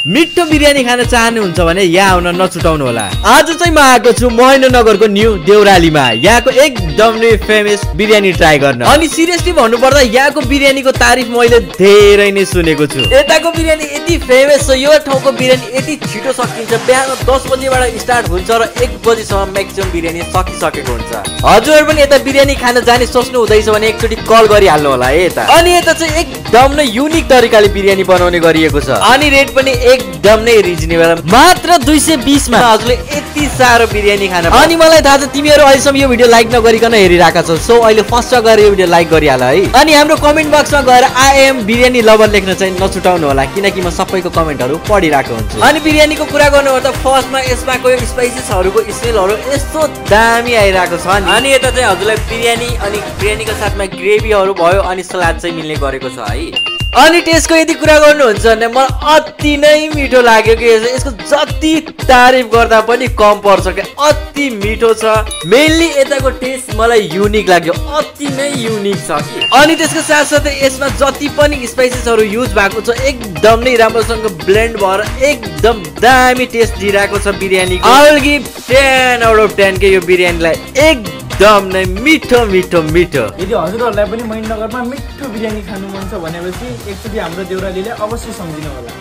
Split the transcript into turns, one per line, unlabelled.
मिठो बिरयानी खान चाहनुहुन्छ भने यहाँ आउन नछुटाउनु होला। आज चाहिँ म आएको छु महेन्द्रनगरको न्यू देउरालीमा यहाँको एकदम नै फेमस बिरयानी ट्राई गर्न। अनि सिरियसली भन्नुपर्दा यहाँको बिरयानीको तारिफ मैले धेरै नै सुनेको छु। यताको बिरयानी यति फेमस छ, यो ठाउँको बिरयानी यति छिटो सकिन्छ। बिहान 10 बजेबाट स्टार्ट हुन्छ र 1 बजेसम्म म्याक्सिमम बिरयानी सकिसकेको हुन्छ। हजुरहरु पनि यता बिरयानी खान जाने सोच्नु हुँदैछ भने एकचोटि कल गरिहाल्नु होला है यता। अनि यता चाहिँ एकदम नै युनिक तरिकाले बिरयानी बनाउने गरिएको छ अनि रेट पनि एकदम नै रिजनेबल, मात्र 220 मा हजुरले यति सारो बिरयानी खान। अनि मलाई थाहा छ तिमीहरु अहिलेसम्म यो भिडियो लाइक नगरिकन हेरिराका छौ, सो अहिले फर्स्ट गएर यो भिडियो लाइक गरिहाल है। अनि हाम्रो कमेन्ट बक्समा गएर आई एम बिरयानी लभर लेख्न चाहिँ नछुटाउनु होला, किनकि म सबैको कमेन्टहरु पढिरहेको हुन्छु। अनि बिरयानीको कुरा गर्नु हो त फर्स्टमा यसमाको यो स्पाइसेसहरुको स्मेलहरु यस्तो दामी आइरहेको छ नि। अनि यता चाहिँ हजुरलाई बिरयानी अनि बिरयानीको साथमा ग्रेभीहरु भयो अनि सलाद चाहिँ मिल्ने गरेको छ है। अनि टेस्टको यदि कुरा गर्नुहुन्छ भने मलाई अति नै मिठो लाग्यो कि यसको जति तारिफ गर्दा पनि कम पर्छ के, अति मिठो छ। मेनली यताको टेस्ट मलाई युनिक लाग्यो, अति नै युनिक छ कि। अनि त्यसको साथसाथै यसमा जति पनि स्पाइसेसहरु युज भएको छ एकदम नै राम्रोसँग ब्लेन्ड भएर एकदम दामी टेस्ट दिइरहेको छ बिरयानीको। I will give 10 out of 10 के यो बिरयानीलाई एकदम नै मिठो मिठो मिठो।
यदि हजुरहरूलाई पनि महेन्द्रनगरमा मिठो बिरयानी खानु मन छ भनेपछि एकचोटि हाम्रो देउरालीले अवश्य सम्झिनु होला।